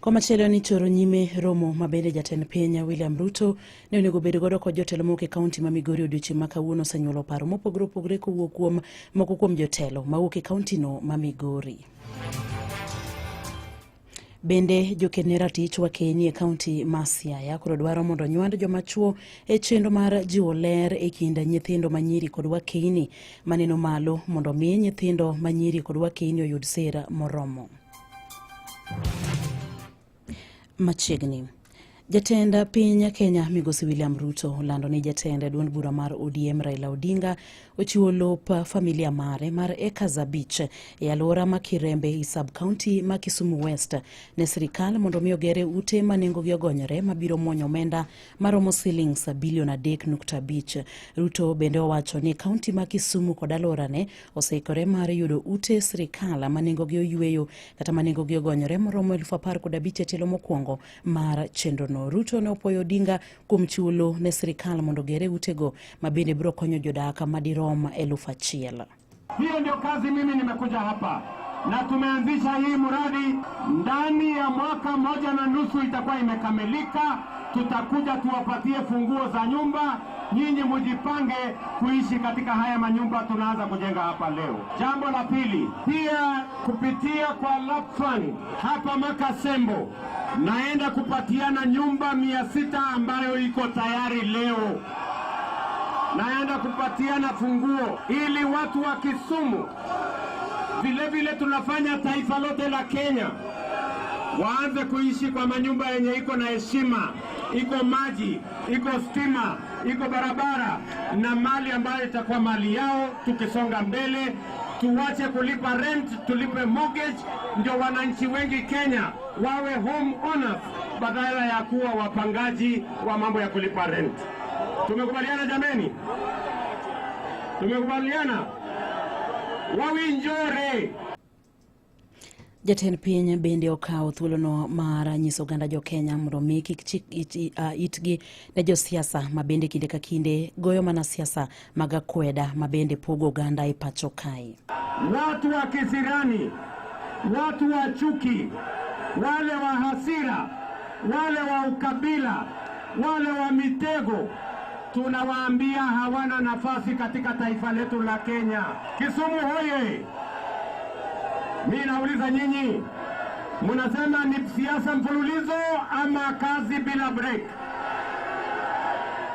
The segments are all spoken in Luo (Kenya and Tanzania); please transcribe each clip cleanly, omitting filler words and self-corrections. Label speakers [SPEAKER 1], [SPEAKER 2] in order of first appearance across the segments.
[SPEAKER 1] Komachielo ni choro nyime romo ma bende jatend piny William Ruto ne onego bed godo kod jotelo mowuok e kaunti ma Migori odiochieng' ma kawuono osenyuolo paro mopogore opogore kowuok kuom moko kuom jotelo mawuok e kauntino ma Migori. Bende joked ne ratich wakeni e kaunti ma Siaya koro dwaro mondo onywand joma chuo e chenro mar jiwo ler e kind nyithindo manyiri kod wakeyni maneno malo mondo mi nyithindo manyiri kod wakeyni oyud sir moromo. Machiegni. Jatend piny Kenya Migosi William Ruto olando ni jatend duond bura mar ODM Raila Odinga ochiwo lop familia mare mar acres 5 e alwora ma Kirembe e sub county ma Kisumu West ne sirikal mondo mi ogere ute ma nengogi ogonyore mabiro muonyo omenda maromo silings bilion 3.5. Ruto bende owacho ni kaunti ma Kisumu kod alworane oseikore mar yudo ute sirikal ma nengogi oyweyo kata ma nengogi ogonyore moromo 15,000 e tielo mokwongo mar chenrono. Ruto ne opuoyo Odinga kuom chiwo lowo ne sirikal mondo ogere utego ma bende biro konyo jodak madirom 1,000.
[SPEAKER 2] Hiyo ndio kazi mimi nimekuja hapa na tumeanzisha hii mradi ndani ya mwaka moja na nusu itakuwa imekamilika. Tutakuja tuwapatie funguo za nyumba, nyinyi mujipange kuishi katika haya manyumba tunaanza kujenga hapa leo. Jambo la pili, pia kupitia kwa Lapfund hapa Makasembo naenda kupatiana nyumba 600 ambayo iko tayari leo. Naenda kupatiana funguo ili watu wa Kisumu, vile vile tunafanya taifa lote la Kenya waanze kuishi kwa manyumba yenye iko na heshima, iko maji, iko stima, iko barabara na mali ambayo itakuwa mali yao. Tukisonga mbele, tuwache kulipa rent, tulipe mortgage, ndio wananchi wengi Kenya wawe home owners badala ya kuwa wapangaji wa mambo ya kulipa rent. Tumekubaliana jameni? Tumekubaliana? Wawinjore.
[SPEAKER 1] Jatend piny bende okawo thuolono mar nyiso oganda jo Kenya mondo mi kik chik itgi ne josiasa ma bende kinde ka kinde goyo mana siasa mag akweda ma bende pogo oganda e pacho kae.
[SPEAKER 2] Watu wa kisirani, watu wa chuki, wale wa hasira, wale wa ukabila, wale wa mitego, tunawaambia hawana nafasi katika taifa letu la Kenya. Kisumu hoye! Mi nauliza nyinyi, munasema ni siasa mfululizo ama kazi bila break?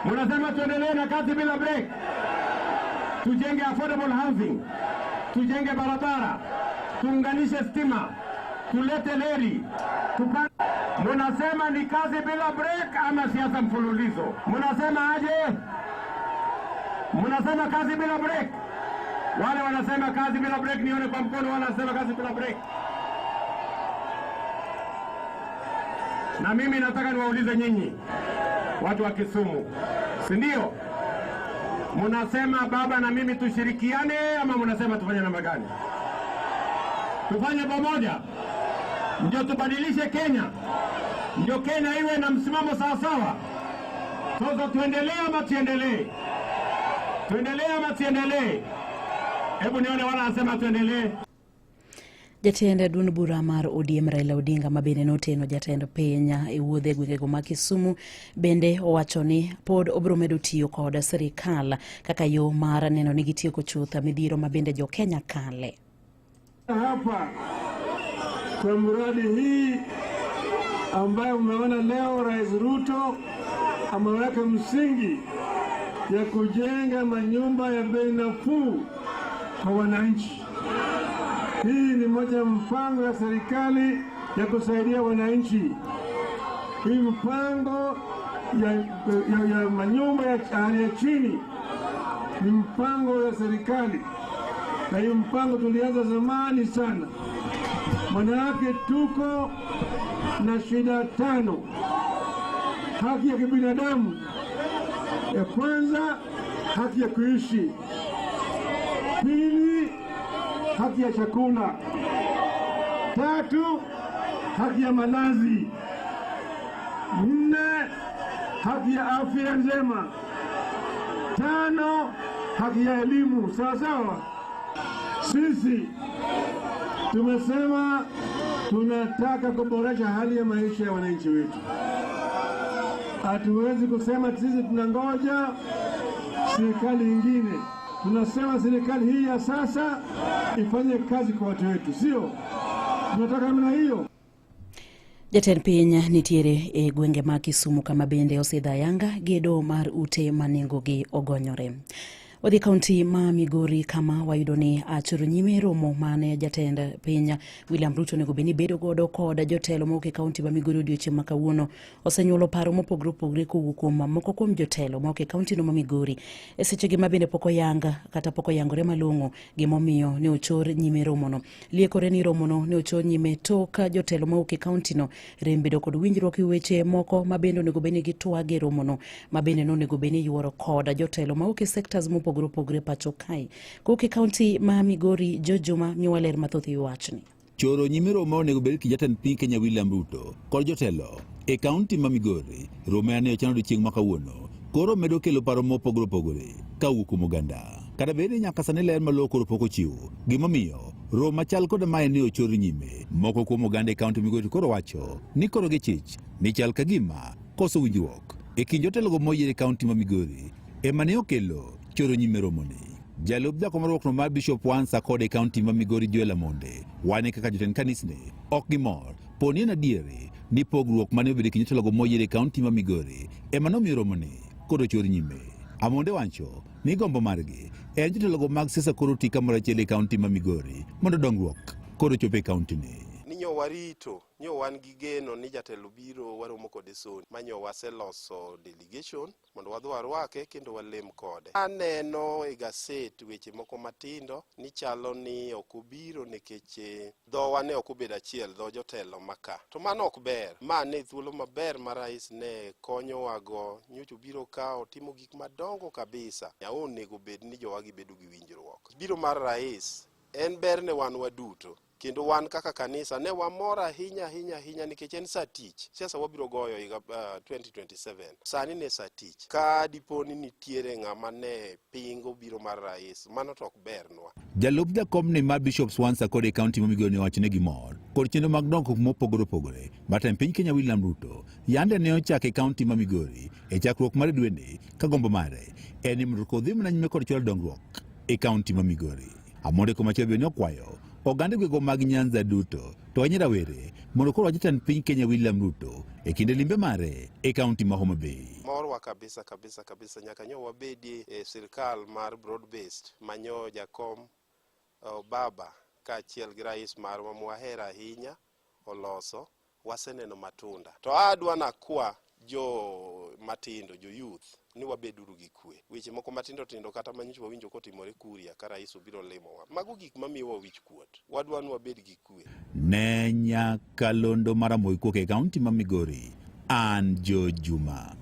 [SPEAKER 2] Munasema tuendelee na kazi bila break? Tujenge affordable housing, tujenge barabara, tuunganishe stima, tulete leri, Munasema ni kazi bila break ama siasa mfululizo? Munasema aje? Munasema kazi bila break? Wale wanasema kazi bila break, nione kwa mkono. Wale wanasema kazi bila break. Na mimi nataka niwaulize nyinyi watu wa Kisumu, si ndio? Munasema baba na mimi tushirikiane ama munasema tufanye namna gani? Tufanye pamoja ndio tubadilishe Kenya, ndio Kenya iwe na msimamo sawasawa. Sasa tuendelee ama tuendelee? Tuendelee ama tuendelee? Hebu nione wala wanasema tuendelee.
[SPEAKER 1] Jatend duond bura mar ODM Raila Odinga ma bende noteno jatend piny e wuodhe e gwengego ma Kisumu bende owacho ni pod obiro medo tiyo kod sirikal kaka yo mar neno ni gitieko chuth midhiero ma bende jo Kenya kale.
[SPEAKER 3] Hapa kwa mradi hii ambayo umeona leo Rais Ruto ameweka msingi ya kujenga manyumba ya bei nafuu kwa wananchi. Hii ni moja ya mpango ya serikali ya kusaidia wananchi. Hii mpango ya manyumba ya hali ya chini ni mpango ya serikali, na hii mpango tulianza zamani sana. Maana yake tuko na shida 5. Haki ya kibinadamu ya kwanza, haki ya kuishi. Pili, haki ya chakula. Tatu, haki ya malazi. 4, haki ya afya njema. 5, haki ya elimu. Sawa sawa. Sisi tumesema Tunataka kuboresha hali ya maisha ya wananchi wetu. Hatuwezi kusema sisi tunangoja serikali nyingine. Tunasema serikali hii ya sasa ifanye kazi kwa watu wetu, sio? Tunataka namna hiyo.
[SPEAKER 1] Jatend piny nitiere e gwenge ma Kisumu kama bende osidho ayanga gedo mar ute ma nengogi ogonyore. Wadhi kaunti ma Migori kama wayudo ni achoro nyime romo mane jatend piny William Ruto onego bed ni bedo godo kod jotelo mawuok e kaunti ma Migori odiochieng' ma kawuono osenyuolo paro mopogore opogore kowuok kuom moko kuom jotelo mawuok e kaunti no ma Migori. E sechegi ma bende pok oyang kata pok oyangore malong'o gimomiyo ne ochor nyime romono. Liekore ni romono ne ochor nyime tok jotelo mawuok e kaunti no rem bedo kod winjruok e weche moko ma bende onego bed ni gitwag e romono ma bende nonego bed ni yuoro kod jotelo mawuok e sectors mopogore opogore pacho kae. Kowuok e kaunti ma Migori, George Juma miyowa ler mathoth e wi wachni.
[SPEAKER 4] Choro nyime romo onego bed ki jatend piny Kenya William Ruto kod jotelo e kaunti ma Migori. Romo ane ochano odiochieng' ma kawuono koro medo kelo paro mopogore opogore kawuok kuom oganda. Kata bed ni nyaka sani ler malong'o koro pok ochiw gimomiyo romo machal kod mae ne ochor nyime. Moko kuom oganda e kaunti Migori koro wacho ni koro gichich ni chal ka gima koso winjruok e kind jotelogo moyier e kaunti ma Migori ema ne okelo choro nyime romoni. Jalup jakom riwruokno mar Bishop Wansa kod e kaunti ma Migori Joel Amonde wane kaka jotend kanisni ok gimor poni en adieri ni pogruok mane obedo e kind jotelogo moyier e kaunti ma Migori ema nomiyo romoni kod ochor nyime. Amonde wacho ni gombo margi en jotelogo mag siasa koro ti kamoro achiel e kaunti ma Migori mondo dongruok koro ochop e kaunti ni.
[SPEAKER 5] Ni nyo warito, nyo wan gi geno ni jatelo biro waromo kode soni, ma nyo waseloso delegation mondo wadhi warwake kendo walem kode. Aneno e gaset weche moko matindo ni chalo ni ok obiro nikech dhowa ne ok obedo achiel, dho jotelo maka. To mano ok ber. Ma ne thuolo maber ma rais ne konyowago. Nyocha obiro ka otimo gik madongo kabisa. Onego bed ni jowagi bedo gi winjruok. Biro mar rais en ber ne wan waduto. Kendo wan kaka kanisa ne wamor ahinya ahinya ahinya nikech en sa tich. Siasa wabiro goyo higa 2027. Sani ne sa tich. Ka dipo ni nitiere ng'ama ne pingo biro mar rais, mano to ok bernwa.
[SPEAKER 4] Jalup jakom ni mar Bishop Swansa kod e kaunti ma Migori ne owacho ni gimor kod chenro mag dongruok mopogore opogore matend piny Kenya William Ruto yande ne ochako e kaunti ma Migori e chakruok mar dweni ka gombo mare en ni mondo odhi mana nyime kod chwalo dongruok e kaunti ma Migori. Amonde komachielo bende okwayo oganda gwego mag Nyanza duto to ahinya rawere mondo koro jatend piny Kenya William Ruto e kinde limbe mare e kaunti ma Homa Bay.
[SPEAKER 5] Morwa kabisa kabisa kabisa nyaka nyo wabedie e sirkal mar broad based manyo jakom baba kaachiel gi rais marwa mwahero ahinya oloso waseneno matunda. To adwa nakwa jo matindo, jo youth, ni wabeduru gi kwe. Weche moko matindo tindo kata manyocha wawinjo kotimore Kuria ka rais obiro limowa. Mago gik mamiyowa wich kuot. Wadwa ni wabed gi kwe.
[SPEAKER 4] Ne nyakalondo mar Ramogi kowuok e kaunti ma Migori, an Joe Juma.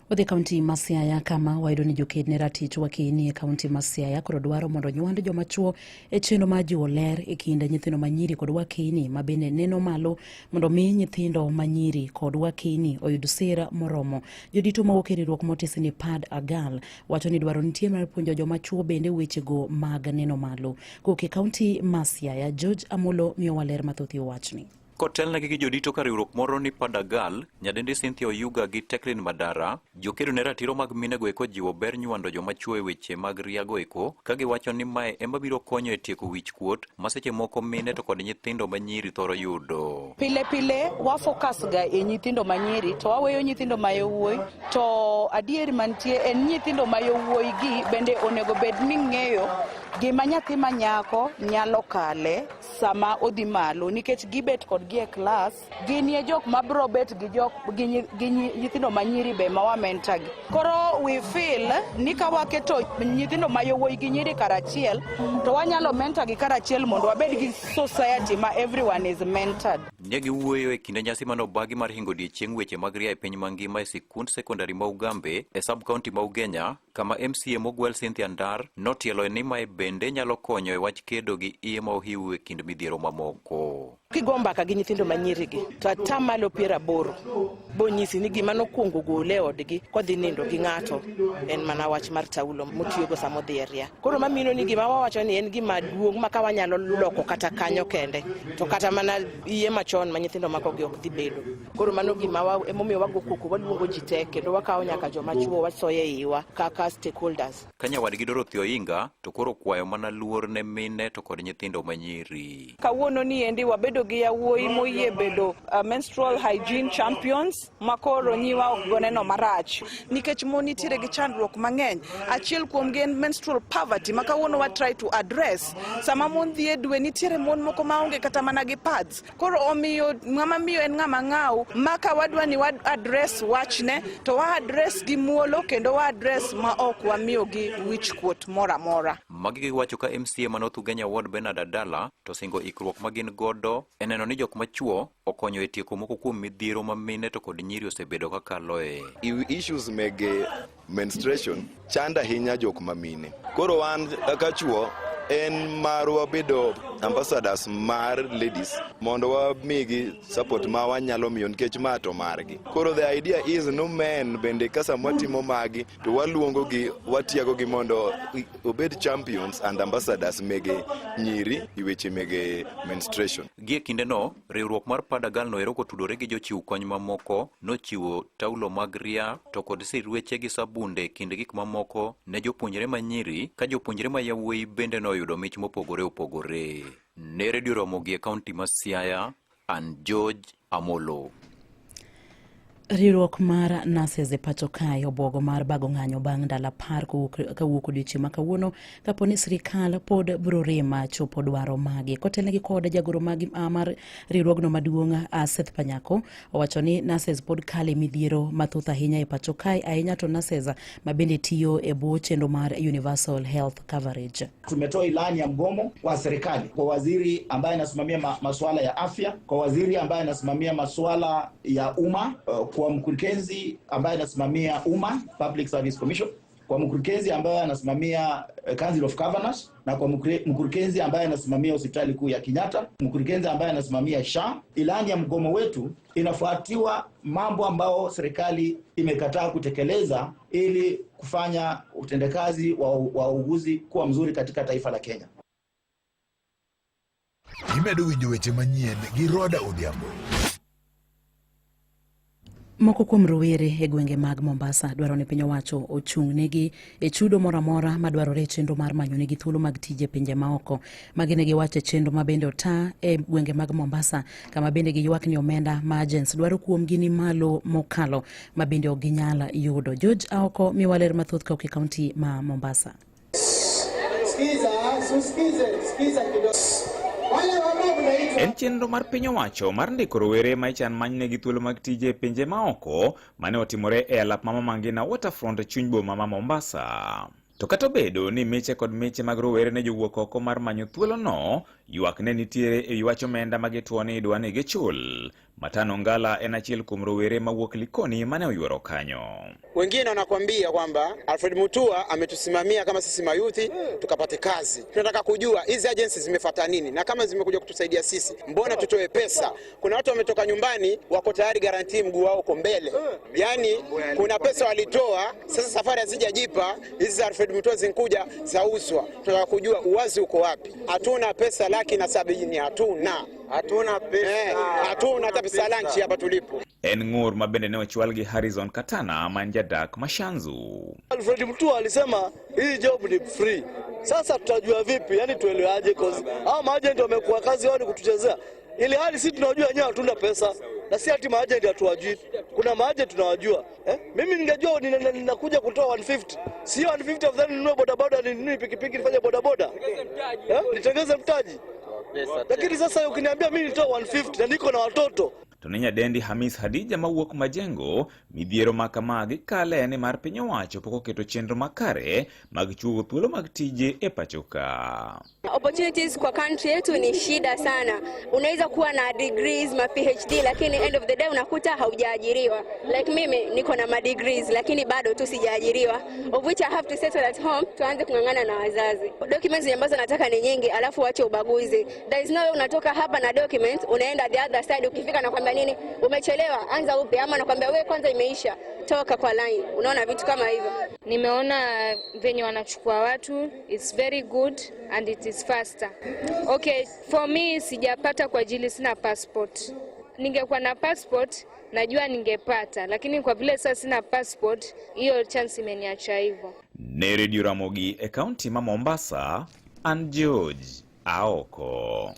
[SPEAKER 1] Wadhi e kaunti ma Siaya kama wayudo ni joked ne ratich wakeni e kaunti ma Siaya koro dwaro mondo nywand joma chuo e chenro mar jiwo ler e kind nyithindo manyiri kod wakeni ma bende neno malo mondo mi nyithindo manyiri kod wakeni oyud sir moromo. Jodito mawuok e riwruok motisi ni PAD Agal wacho ni dwaro nitie mar puonjo joma chuo bende wechego mag neno malo. Kowuok e kaunti ma Siaya, George Amolo miyowa ler mathoth e wachni.
[SPEAKER 6] Kotelnegi gi jodito ka riwruok moro ni Padagal, nyadendi Cynthia Oyuga gi Teklin Madara, jokedo ne ratiro mag minego eko jiwo ber nywando joma chuo e weche mag riago eko, ka giwacho ni mae ema biro konyo e tieko wich kuot ma seche moko mine to kod nyithindo manyiri thoro yudo.
[SPEAKER 7] Pile pile wa focus ga e nyithindo manyiri to waweyo nyithindo ma yowuoyi, to adier mantie en nyithindo ma yowuoyi gi bende onego bed ni ng'eyo gima nyathi ma nyako nyalo kale sama odhi malo, nikech gibet kodgi e klas, ginie jok mabro bet gi jok gi nyithindo manyiri be ma wa mentor gi. Koro we feel ni ka waketo nyithindo ma yowuoyi gi nyiri karachiel to wanyalo mentor gi karachiel mondo wabed gi society ma everyone is mentored.
[SPEAKER 6] Ne giwuoyo e kinde nyasi mane obagi mar hingo odiechieng' weche mag ria e piny mangima e sikund sekondari ma Ugambe e sub county ma Ugenya, kama MCA mogwel Cynthia Ndar notielo ni mae bende nyalo konyo e wach kedo gi iye ma ohiu e kind midhiero mamoko.
[SPEAKER 8] Kigo mbaka gi nyithindo manyirigi to atamalo 80 bonyisi ni gima nokwongo gole e odgi kodhi nindo gi ng'ato en mana wach mar taulo motiyogo sama odhi e ria. Koro mamino ni gima wawacho ni en gima duong' ma ka wanyalo loko kata kanyo kende to kata mana iye machon ma nyithindo makogi ok dhi bedo. Koro mano gima emomiyo wago koko, waluongo ji te kendo wakawo nyaka joma chuo wasoyo e iwa kaka stakeholders.
[SPEAKER 6] Ka nyawadgi Dorothy Oinga to koro kwayo mana luor ne mine to kod nyithindo manyiri.
[SPEAKER 9] Kawuono ni endi wabedo gi yawuoyi moyie bedo menstrual hygiene champions makoro nyiwa ok goneno marach
[SPEAKER 10] nikech mon nitiere gi chandruok mang'eny. Achiel kuom gi en menstrual poverty ma kawuono wa try to address. Sama mon dhi e dwe nitiere mon moko maonge kata mana gi pads. Koro omiyo ng'ama miyo en ng'ama ng'aw ma ka wadwa ni wa address wachne to wa address gi muolo kendo wa address ma ok wamiyo gi wich kuot moro amora.
[SPEAKER 6] Magi giwacho ka MCA ma North Ugenya Ward Bernard Adala to singo ikruok ma gin godo e neno ni jok machuo okonyo e tieko moko kuom midhiero ma mine to kod nyiri osebedo ka kaloe.
[SPEAKER 11] Issues mege menstruation chanda ahinya jok mamine. Koro wan kaka chuo en marwa bedo ambassadors mar ladies mondo wamigi support ma wanyalo miyo nikech ma to margi. Koro the idea is no men bende ka sama watimo magi to waluongo gi watiago gi mondo obed champions and ambassadors mege nyiri e weche mege menstruation.
[SPEAKER 6] Gie kindeno, riwruok mar Padagal noero kotudore gi jochiw kony mamoko nochiwo taulo mag ria to kod sirweche gi sabunde kind gik mamoko ne jopuonjre manyiri ka jopuonjre ma yawuoyi bende noyudo mich mopogore opogore. Ne Radio Ramogi e kaunti ma Siaya, an George Amolo.
[SPEAKER 1] Riwruok mar nurses e pacho kae obwogo mar bago ng'anyo bang' ndalo 10 kawuok odiochieng' ma kawuono kapo ni sirikal pod biro rem chopo dwaro magi. Kotelnegi kod jagoro mar riwruogno maduong' Seth Panyako owacho ni nurses pod kale midhiero mathoth ahinya e pacho kae, ahinya to nurses ma bende tiyo e bwo chenro mar Universal Health Coverage.
[SPEAKER 12] Tumetoa ilani ya mgomo kwa serikali, kwa waziri ambaye anasimamia masuala ya afya, kwa waziri ambaye anasimamia masuala ya umma, kwa mkurugenzi ambaye anasimamia umma, Public Service Commission, kwa mkurugenzi ambaye anasimamia Council of Governors, na kwa mkurugenzi ambaye anasimamia hospitali kuu ya Kenyatta, mkurugenzi ambaye anasimamia SHA. Ilani ya mgomo wetu inafuatiwa mambo ambao serikali imekataa kutekeleza ili kufanya utendakazi wa uuguzi kuwa mzuri katika taifa la Kenya.
[SPEAKER 13] Imedo winjo weche manyien gi Roda Odhiambo.
[SPEAKER 1] Moko kuom rowere e gwenge mag Mombasa dwaro ni piny owacho ochung' negi e chudo moro amora madwarore e chenro mar manyo negi thuolo mag tije e pinje maoko. Magi ne giwacho e chenro ma bende ota e gwenge mag Mombasa, kama bende giywak ni omenda ma agents dwaro kuomgi ni malo mokalo ma bende ok ginyal yudo. George Aoko miwa ler mathoth kawuok e kaunti ma Mombasa.
[SPEAKER 14] En chenro mar piny owacho mar ndiko rowere ma ichan manynegi thuolo mag tije e pinje maoko mane otimore e alap ma Mama Ngina Waterfront chuny boma ma Mombasa. To kata obedo ni miche kod miche mag rowere ne jowuok oko mar manyo thuolono, ywak ne nitiere e wach omenda ma gituo ni idwa ni gichul. Matano Ngala en achiel kuom rowere mawuok Likoni mane oyuoro kanyo.
[SPEAKER 15] Wengine wanakuambia kwamba Alfred Mutua ametusimamia kama sisi mayuthi tukapate kazi. Tunataka kujua hizi agencies zimefuata nini, na kama zimekuja kutusaidia sisi, mbona tutoe pesa? Kuna watu wametoka nyumbani wako tayari guarantee mguu wao uko mbele. Yaani kuna pesa walitoa, sasa safari hazijajipa, hizi za Alfred Mutua zinkuja zauzwa. Tunataka kujua uwazi uko wapi. Hatuna pesa 170,000, hatuna. Hatuna pesa. Hatuna hata pesa lunch hapa tulipo.
[SPEAKER 14] En ng'ur ma bende ne ochwal gi Harrison Katana man jadak Mashanzu.
[SPEAKER 16] Alfred Mutua alisema hii job ni free. Sasa tutajua vipi? Yani tuelewaje? Cause hao maagent wamekuwa kazi wao ni kutuchezea. Ili hali sisi tunajua wenyewe hatuna pesa. Na si ati maagent hatuwajui. Kuna maagent tunawajua. Mimi ningejua ninakuja kutoa 150. Sio 150 afadhali ninunue bodaboda, ninunue pikipiki nifanye bodaboda. Nitengeze mtaji. Lakini sasa ukiniambia mimi nitoa 150 na niko na watoto.
[SPEAKER 14] To ne nyadendi Hamis Hadija mawuok Majengo, midhiero ma kama gikale nimar piny owacho pok oketo chenro makare mag chuogo thuolo mag tije e pacho ka.
[SPEAKER 17] Opportunities kwa country yetu ni shida sana. Unaweza kuwa na degrees ma PhD, lakini end of the day unakuta haujaajiriwa. Like mimi niko na ma degrees lakini bado tu sijaajiriwa, of which I have to settle at home, tuanze kung'ang'ana na wazazi. Documents ambazo nataka ni nyingi, alafu wache ubaguzi. There is no way unatoka hapa na document unaenda the other side, ukifika nakwambia nini, umechelewa, anza upya, ama nakwambia wewe kwanza imeisha, toka kwa line. Unaona vitu kama hivyo.
[SPEAKER 18] Nimeona venye wanachukua watu, it's very good and it is faster. Okay, for me sijapata kwa ajili sina passport. Ningekuwa na passport najua ningepata, lakini kwa vile sasa sina passport, hiyo chance imeniacha hivyo.
[SPEAKER 14] Ne Radio Ramogi e kaunti ma Mombasa, an George Aoko.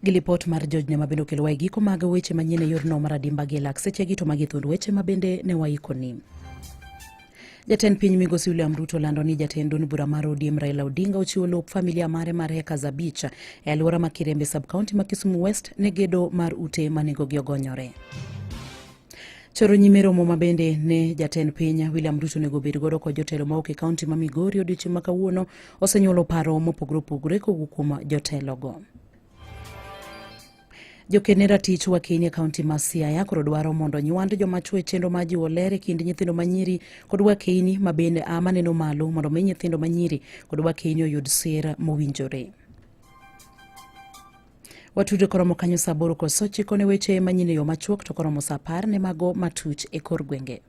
[SPEAKER 1] Gi lipot mar George Nyamabende okelowa e giko mag weche manyien e yorno mar adimba gi lak sechegi to magi thuond weche ma bende ne waikoni. Jatend piny migosi William Ruto lando ni jatend duond bura mar ODM Raila Odinga ochiwo lop familia mare mar hectares abich e alwora ma Kirembe sub-county ma Kisumu West ne gedo mar ute ma nengogi ogonyore. Choro nyime romo ma bende ne jatend piny William Ruto onego obed godo kod jotelo mawuok e kaunti ma Migori odiochieng' ma kawuono osenyuolo paro mopogore opogore kowuok kuom jotelogo. Joked ne ratich wakeni e kaunti ma Siaya koro dwaro mondo nywand joma chwo e chenro mar jiwo ler e kind nyithindo manyiri kod wakeini ma bende a maneno malo mondo mi nyithindo manyiri kod wakeini oyud sir mowinjore. Watudre koromo kanyo saa 8:09 ne weche manyien e yo machuok to koromo saa 10 ne mago matuch e kor gwenge.